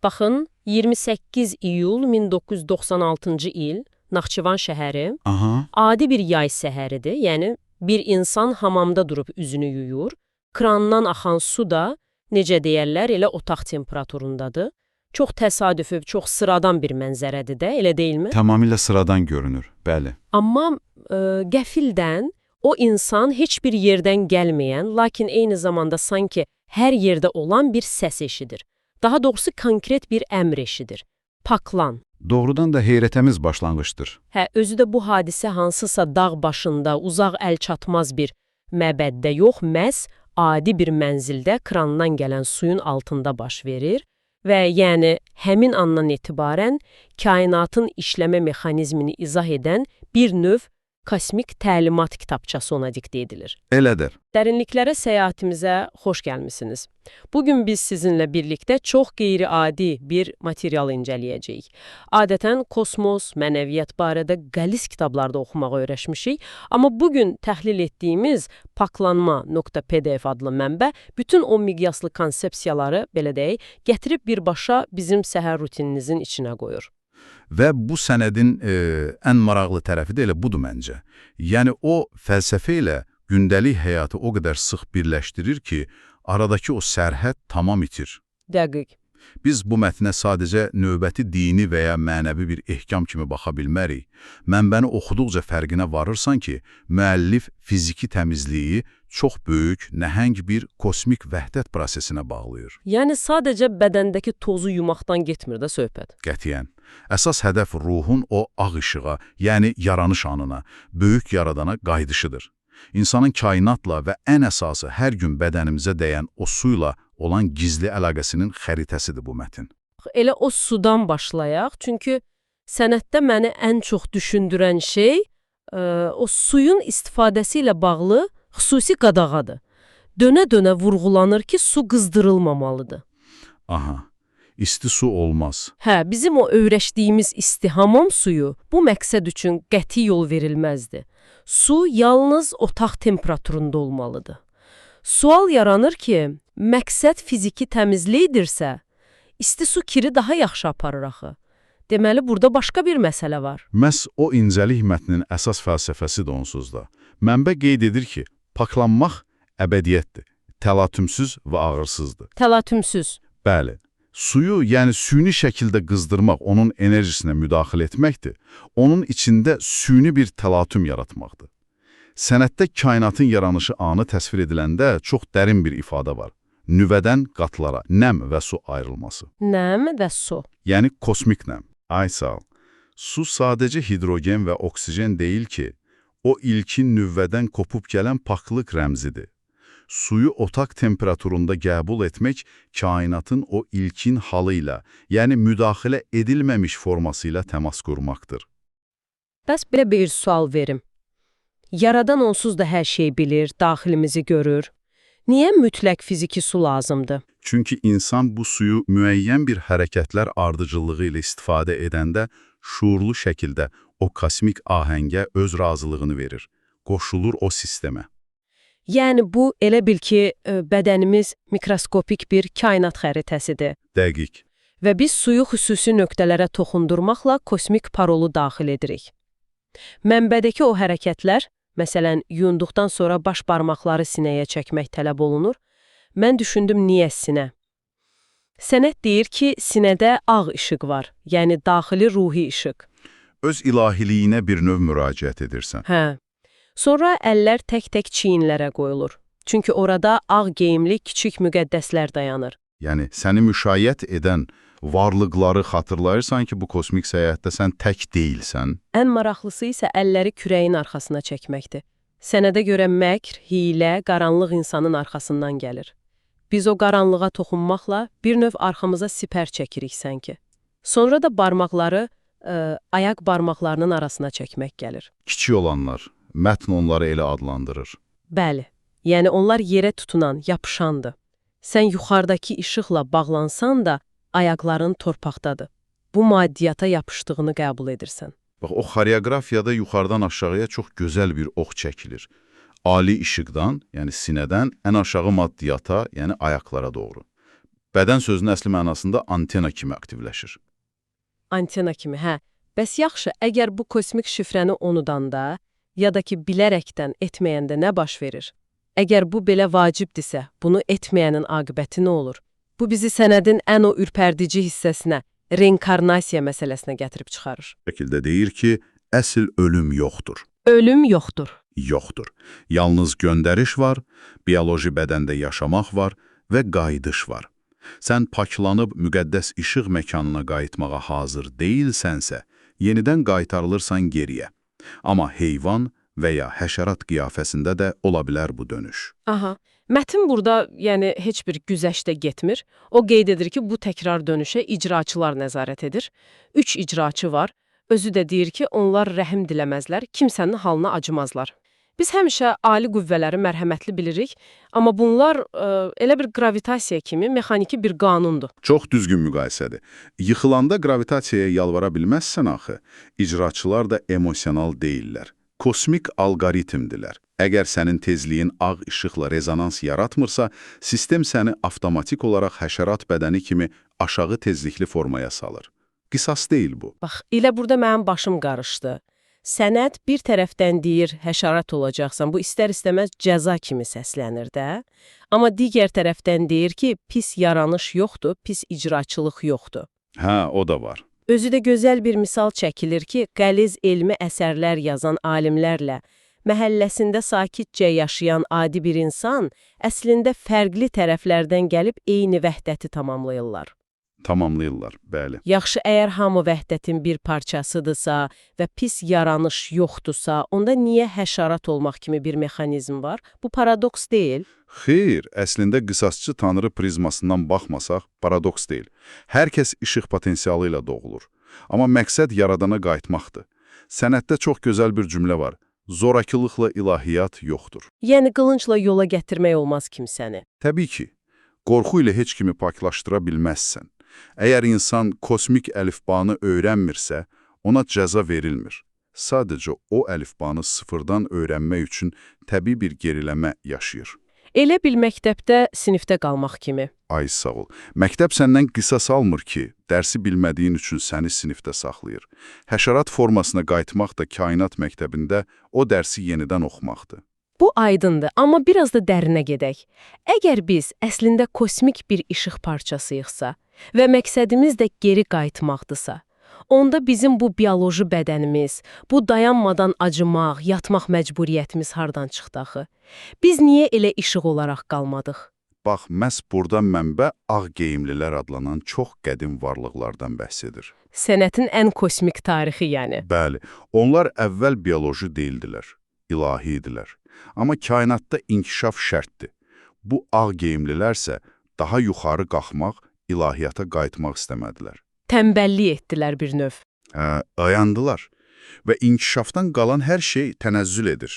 Baxın, 28 iyul 1996-cı il, Naxçıvan şəhəri. Adi bir yay səhəridir. Yəni bir insan hamamda durub üzünü yuyur. Krandan axan su da, necə deyərlər, elə otaq temperaturundadır. Çox təsadüfi, çox sıradan bir mənzərədir də, elə deyilmi? Tamamilə sıradan görünür, bəli. Amma qəfildən o insan heç bir yerdən gəlməyən, lakin eyni zamanda sanki hər yerdə olan bir səs eşidir. Daha doğrusu konkret bir əmr eşidir. Paklan. Doğrudan da heyrətamiz başlanğıcdır. Hə, özü də bu hadisə hansısa dağ başında, uzaq əl çatmaz bir məbəddə yox, məhz adi bir mənzildə krandan gələn suyun altında baş verir və yəni həmin andan etibarən kainatın işləmə mexanizmini izah edən bir növ kosmik təlimat kitabçası ona diktə edilir. Elədir. Dərinliklərə səyahətimizə xoş gəlmisiniz. Bugün biz sizinlə birlikdə çox qeyri-adi bir material incələyəcəyik. Adətən kosmos, mənəviyyat barədə qəliz kitablarda oxumağa öyrəşmişik, amma bugün təhlil etdiyimiz paklanma.pdf adlı mənbə bütün o miqyaslı konsepsiyaları, belə deyək, gətirib birbaşa bizim səhər rutininizin içinə qoyur. Və bu sənədin ən maraqlı tərəfi də elə budur məncə. Yəni o fəlsəfə ilə gündəlik həyatı o qədər sıx birləşdirir ki, aradakı o sərhəd tamam itir. Dəqiq. Biz bu mətnə sadəcə növbəti dini və ya mənəvi bir ehkam kimi baxa bilmərik. Mənbəni oxuduqca fərqinə varırsan ki, müəllif fiziki təmizliyi çox böyük, nəhəng bir kosmik vəhdət prosesinə bağlayır. Yəni sadəcə bədəndəki tozu yumaqdan getmir də söhbət. Qətiyyən. Əsas hədəf ruhun o ağ işığa, yəni yaranış anına, böyük yaradana qayıdışıdır. İnsanın kainatla və ən əsası hər gün bədənimizə dəyən o suyla olan gizli əlaqəsinin xəritəsidir bu mətn. Elə o sudan başlayaq. Çünki sənəddə məni ən çox düşündürən şey o suyun istifadəsi ilə bağlı xüsusi qadağadır. Dönə-dönə vurğulanır ki, su qızdırılmamalıdır. Aha, isti su olmaz. Hə, bizim o öyrəşdiyimiz isti hamam suyu bu məqsəd üçün qəti yol verilməzdi. Su yalnız otaq temperaturunda olmalıdır. Sual yaranır ki, məqsəd fiziki təmizlikdirsə, isti su kiri daha yaxşı aparır axı. Deməli, burada başqa bir məsələ var. Məhz o incəlik mətnin əsas fəlsəfəsidir onsuz da. Mənbə qeyd edir ki, paklanmaq əbədiyyətdir, təlatümsüz və ağırsızdır. Təlatümsüz. Bəli, suyu, yəni süni şəkildə qızdırmaq onun enerjisinə müdaxilə etməkdir, onun içində süni bir təlatüm yaratmaqdır. Sənəddə kainatın yaranışı anı təsvir ediləndə çox dərin bir ifadə var. Nüvədən qatlara, nəm və su ayrılması. Nəm və su. Yəni kosmik nəm. Ay sağ ol. Su sadəcə hidrogen və oksigen deyil ki, o ilkin nüvədən kopub gələn paklıq rəmzidir. Suyu otaq temperaturunda qəbul etmək kainatın o ilkin halıyla, yəni müdaxilə edilməmiş formasıyla təmas qurmaqdır. Bəs belə bir sual verim. Yaradan onsuz da hər şeyi bilir, daxilimizi görür. Niyə mütləq fiziki su lazımdır? Çünki insan bu suyu müəyyən bir hərəkətlər ardıcıllığı ilə istifadə edəndə şuurlu şəkildə o kosmik ahəngə öz razılığını verir, qoşulur o sistemə. Yəni bu elə bil ki, bədənimiz mikroskopik bir kainat xəritəsidir Dəqiq. və biz suyu xüsusi nöqtələrə toxundurmaqla kosmik parolu daxil edirik. Mənbədəki o hərəkətlər, məsələn, yuyunduqdan sonra baş barmaqları sinəyə çəkmək tələb olunur. Mən düşündüm, niyə sinə? Sənəd deyir ki, sinədə ağ işıq var, yəni daxili ruhi işıq. Öz ilahiliyinə bir növ müraciət edirsən. Hə. Sonra əllər tək-tək çiyinlərə qoyulur. Çünki orada ağ geyimli kiçik müqəddəslər dayanır. Yəni səni müşayiət edən varlıqları xatırlayırsan ki, bu kosmik səyahətdə sən tək deyilsən. Ən maraqlısı isə əlləri kürəyin arxasına çəkməkdir. Sənədə görə məkr, hiylə, qaranlıq insanın arxasından gəlir. Biz o qaranlığa toxunmaqla bir növ arxamıza sipər çəkirik sanki. Sonra da barmaqları ayaq barmaqlarının arasına çəkmək gəlir. Kiçik olanlar, mətn onları elə adlandırır. Bəli, yəni onlar yerə tutunan, yapışandır. Sən yuxarıdakı işıqla bağlansan da ayaqların torpaqdadır. Bu maddiyata yapışdığını qəbul edirsən. Bax, o xoreografiyada yuxarıdan aşağıya çox gözəl bir ox çəkilir. Ali işıqdan, yəni sinədən ən aşağı maddiyata, yəni ayaqlara doğru. Bədən sözünün əsli mənasında antena kimi aktivləşir. Antena kimi, hə. Bəs yaxşı, əgər bu kosmik şifrəni unudanda, ya da ki bilərəkdən etməyəndə nə baş verir? Əgər bu belə vacibdirsə, bunu etməyənin aqibəti nə olur? Bu bizi sənədin ən o ürpərdici hissəsinə, reinkarnasiya məsələsinə gətirib çıxarır. Şəkildə deyir ki, əsl ölüm yoxdur. Ölüm yoxdur. Yoxdur. Yalnız göndəriş var, bioloji bədəndə yaşamaq var və qayıdış var. Sən paklanıb müqəddəs işıq məkanına qayıtmağa hazır deyilsənsə, yenidən qaytarılırsan geriyə. Amma heyvan və ya həşərat qiyafəsində də ola bilər bu dönüş. Aha. Mətn burada, yəni heç bir güzəştə getmir. O qeyd edir ki, bu təkrar dönüşə icraçılar nəzarət edir. 3 icraçı var. Özü də deyir ki, onlar rəhim diləməzlər, kimsənin halına acımazlar. Biz həmişə ali qüvvələri mərhəmətli bilirik, amma bunlar elə bir qravitasiya kimi mexaniki bir qanundur. Çox düzgün müqayisədir. Yıxılanda gravitasiyaya yalvara bilməzsən axı. İcraçılar da emosional deyillər. Kosmik alqoritmdirlər. Əgər sənin tezliyin ağ işıqla rezonans yaratmırsa, sistem səni avtomatik olaraq həşərat bədəni kimi aşağı tezlikli formaya salır. Qisas deyil bu. Bax, elə burada mənim başım qarışdı. Sənəd bir tərəfdən deyir, həşərat olacaqsan, bu istər-istəməz cəza kimi səslənir də. Amma digər tərəfdən deyir ki, pis yaranış yoxdur, pis icraçılıq yoxdur. Hə, o da var. Özü də gözəl bir misal çəkilir ki, qəliz elmi əsərlər yazan alimlərlə məhəlləsində sakitcə yaşayan adi bir insan əslində fərqli tərəflərdən gəlib eyni vəhdəti tamamlayırlar. Tamamlayırlar, bəli. Yaxşı, əgər hamı vəhdətin bir parçasıdırsa və pis yaranış yoxdursa, onda niyə həşərat olmaq kimi bir mexanizm var? Bu paradoks deyil. Xeyr, əslində qisasçı tanrı prizmasından baxmasaq, paradoks deyil. Hər kəs işıq potensialı ilə doğulur. Amma məqsəd yaradana qayıtmaqdır. Sənətdə çox gözəl bir cümlə var. Zorakılıqla ilahiyyat yoxdur. Yəni qılıncla yola gətirmək olmaz kimsəni. Təbii ki, qorxu ilə heç kimi paklaşdıra bilməzsən. Əgər insan kosmik əlifbanı öyrənmirsə, ona cəza verilmir. Sadəcə o əlifbanı sıfırdan öyrənmək üçün təbii bir geriləmə yaşayır. Elə bil məktəbdə sinifdə qalmaq kimi. Ay sağ ol. Məktəb səndən qisas almır ki, dərsi bilmədiyin üçün səni sinifdə saxlayır. Həşərat formasına qayıtmaq da kainat məktəbində o dərsi yenidən oxumaqdır. Bu aydındır, amma biraz da dərinə gedək. Əgər biz əslində kosmik bir işıq parçasıyıqsa və məqsədimiz də geri qayıtmaqdırsa, onda bizim bu bioloji bədənimiz, bu dayanmadan acımaq, yatmaq məcburiyyətimiz hardan çıxdı axı? Biz niyə elə işıq olaraq qalmadıq? Bax, məhz burada mənbə ağ geyimlilər adlanan çox qədim varlıqlardan bəhs edir. Sənətin ən kosmik tarixi yəni. Bəli, onlar əvvəl bioloji deyildilər, ilahi idilər. Amma kainatda inkişaf şərtdir. Bu ağ geyimlilərsə daha yuxarı qalxmaq, ilahiyyata qayıtmaq istəmədilər. Tənbəllik etdilər bir növ. Hə, dayandılar və inkişafdan qalan hər şey tənəzzül edir.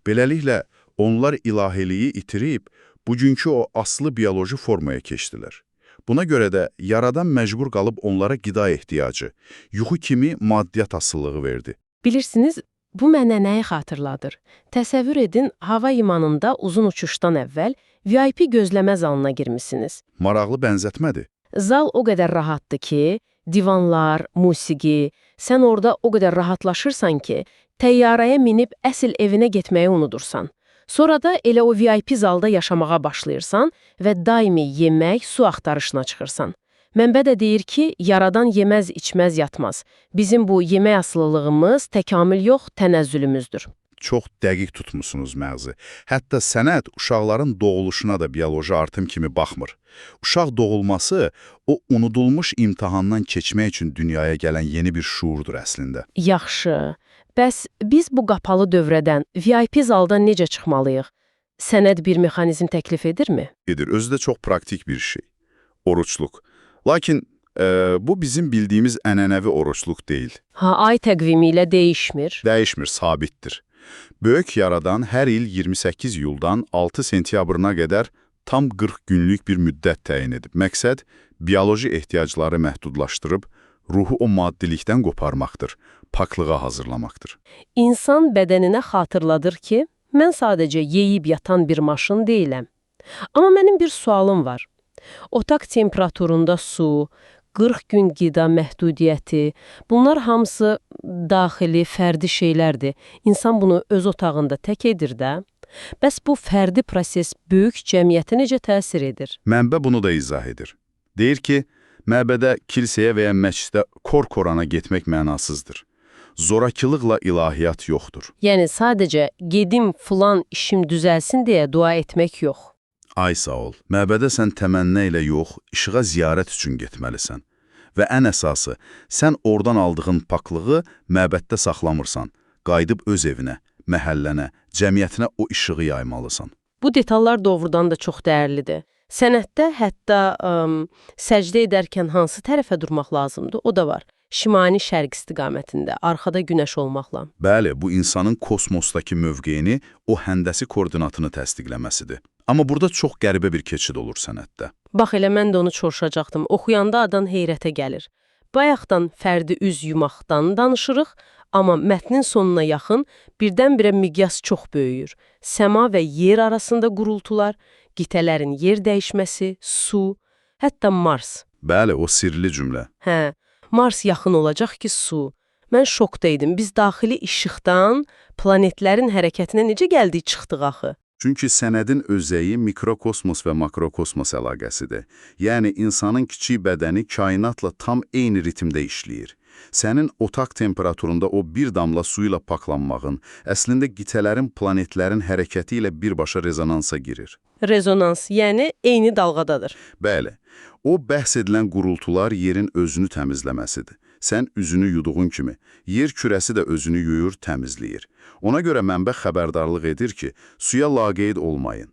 Beləliklə, onlar ilahiliyi itirib, bugünkü o aslı bioloji formaya keçdilər. Buna görə də yaradan məcbur qalıb onlara qida ehtiyacı, yuxu kimi maddiyyat asılılığı verdi. Bilirsiniz, bu mənə nəyi xatırladır? Təsəvvür edin, hava limanında uzun uçuşdan əvvəl VIP gözləmə zalına girmisiniz. Maraqlı bənzətmədir. Zal o qədər rahatdır ki, divanlar, musiqi, sən orada o qədər rahatlaşırsan ki, təyyarəyə minib əsl evinə getməyi unudursan. Sonra da elə o VIP zalda yaşamağa başlayırsan və daimi yemək, su axtarışına çıxırsan. Mənbə də deyir ki, yaradan yeməz, içməz, yatmaz. Bizim bu yemək asılılığımız təkamül yox, tənəzzülümüzdür. Çox dəqiq tutmusunuz məğzi. Hətta sənət uşaqların doğuluşuna da bioloji artım kimi baxmır. Uşaq doğulması o unudulmuş imtahandan keçmək üçün dünyaya gələn yeni bir şuurdur əslində. Yaxşı. Bəs biz bu qapalı dövrədən, VIP zaldan necə çıxmalıyıq? Sənəd bir mexanizm təklif edirmi? Edir. Özü də çox praktik bir şey. Oruçluq. Lakin bu bizim bildiyimiz ənənəvi oruçluq deyil. Ha, ay təqvimi ilə dəyişmir. Dəyişmir, sabitdir. Böyük Yaradan hər il 28 iyuldan 6 sentyabrına qədər tam 40 günlük bir müddət təyin edib. Məqsəd, bioloji ehtiyacları məhdudlaşdırıb, ruhu o maddilikdən qoparmaqdır, paklığa hazırlamaqdır. İnsan bədəninə xatırladır ki, mən sadəcə yeyib yatan bir maşın deyiləm. Amma mənim bir sualım var. Otaq temperaturunda su, 40 gün qida məhdudiyyəti, bunlar hamısı daxili, fərdi şeylərdir. İnsan bunu öz otağında tək edir də. Bəs bu fərdi proses böyük cəmiyyətə necə təsir edir? Mənbə bunu da izah edir. Deyir ki, məbədə, kilsəyə və ya məscidə kor-korana getmək mənasızdır. Zorakılıqla ilahiyyat yoxdur. Yəni sadəcə gedim filan işim düzəlsin deyə dua etmək yox. Ay sağ ol. Məbədə sən təmənna ilə yox, işığa ziyarət üçün getməlisən. Və ən əsası, sən oradan aldığın paklığı məbəddə saxlamırsan. Qayıdıb öz evinə, məhəllənə, cəmiyyətinə o işığı yaymalısan. Bu detallar doğrudan da çox dəyərlidir. Sənətdə hətta səcdə edərkən hansı tərəfə durmaq lazımdır, o da var. Şimali şərq istiqamətində, arxada günəş olmaqla. Bəli, bu insanın kosmosdakı mövqeyini, o həndəsi koordinatını təsdiqləməsidir. Amma burada çox qəribə bir keçid olur sənətdə. Bax elə mən də onu soruşacaqdım. Oxuyanda adam heyrətə gəlir. Bayaqdan fərdi üz yumaqdan danışırıq, amma mətnin sonuna yaxın birdən-birə miqyas çox böyüyür. Səma və yer arasında gurultular, qitələrin yer dəyişməsi, su, hətta Mars. Bəli, o sirli cümlə. Hə, Mars yaxın olacaq ki, su. Mən şokda idim. Biz daxili işıqdan planetlərin hərəkətinə necə gəldik çıxdıq axı? Çünki sənədin özəyi mikrokosmos və makrokosmos əlaqəsidir. Yəni, insanın kiçik bədəni kainatla tam eyni ritmdə işləyir. Sənin otaq temperaturunda o bir damla su ilə paklanmağın, əslində qitələrin, planetlərin hərəkəti ilə birbaşa rezonansa girir. Rezonans, yəni eyni dalğadadır. Bəli, o bəhs edilən qurultular yerin özünü təmizləməsidir. Sən üzünü yuduğun kimi, yer kürəsi də özünü yuyur, təmizləyir. Ona görə mənbə xəbərdarlıq edir ki, suya laqeyd olmayın.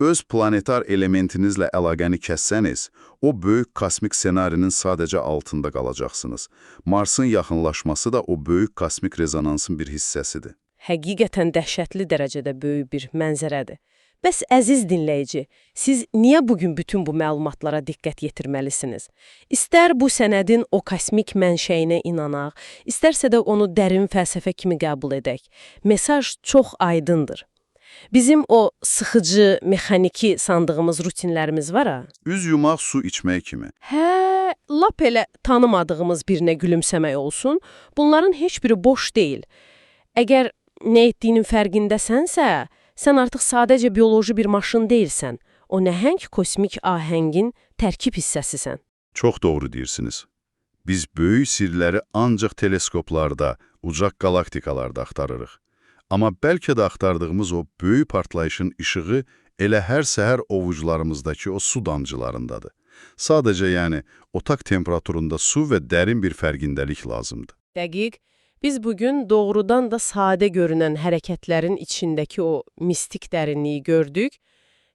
Öz planetar elementinizlə əlaqəni kəssəniz, o böyük kosmik ssenarinin sadəcə altında qalacaqsınız. Marsın yaxınlaşması da o böyük kosmik rezonansın bir hissəsidir. Həqiqətən dəhşətli dərəcədə böyük bir mənzərədir. Bəs əziz dinləyici, siz niyə bugün bütün bu məlumatlara diqqət yetirməlisiniz? İstər bu sənədin o kosmik mənşəyinə inanaq, istərsə də onu dərin fəlsəfə kimi qəbul edək. Mesaj çox aydındır. Bizim o sıxıcı, mexaniki sandığımız rutinlərimiz var ha. Üz yumaq su içmək kimi. Hə, lap elə tanımadığımız birinə gülümsəmək olsun, bunların heç biri boş deyil. Əgər nə etdiyinin fərqindəsənsə, sən artıq sadəcə bioloji bir maşın deyilsən. O nəhəng kosmik ahəngin tərkib hissəsisən. Çox doğru deyirsiniz. Biz böyük sirləri ancaq teleskoplarda, ucaq galaktikalarda axtarırıq. Amma bəlkə də axtardığımız o böyük partlayışın işığı elə hər səhər ovucularımızdakı o su damcılarındadır. Sadəcə yəni otaq temperaturunda su və dərin bir fərqindəlik lazımdır. Dəqiq. Biz bugün doğrudan da sadə görünən hərəkətlərin içindəki o mistik dərinliyi gördük.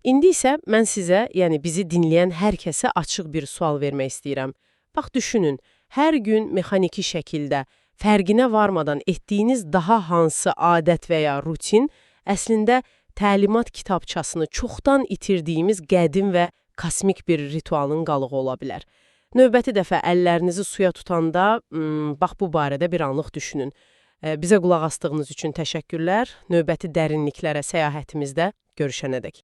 İndi isə mən sizə, yəni bizi dinləyən hər kəsə açıq bir sual vermək istəyirəm. Bax düşünün, hər gün mexaniki şəkildə fərqinə varmadan etdiyiniz daha hansı adət və ya rutin əslində təlimat kitabçasını çoxdan itirdiyimiz qədim və kosmik bir ritualın qalığı ola bilər. Növbəti dəfə əllərinizi suya tutanda, bax bu barədə bir anlıq düşünün. Bizə qulaq asdığınız üçün təşəkkürlər. Növbəti dərinliklərə səyahətimizdə görüşənədək.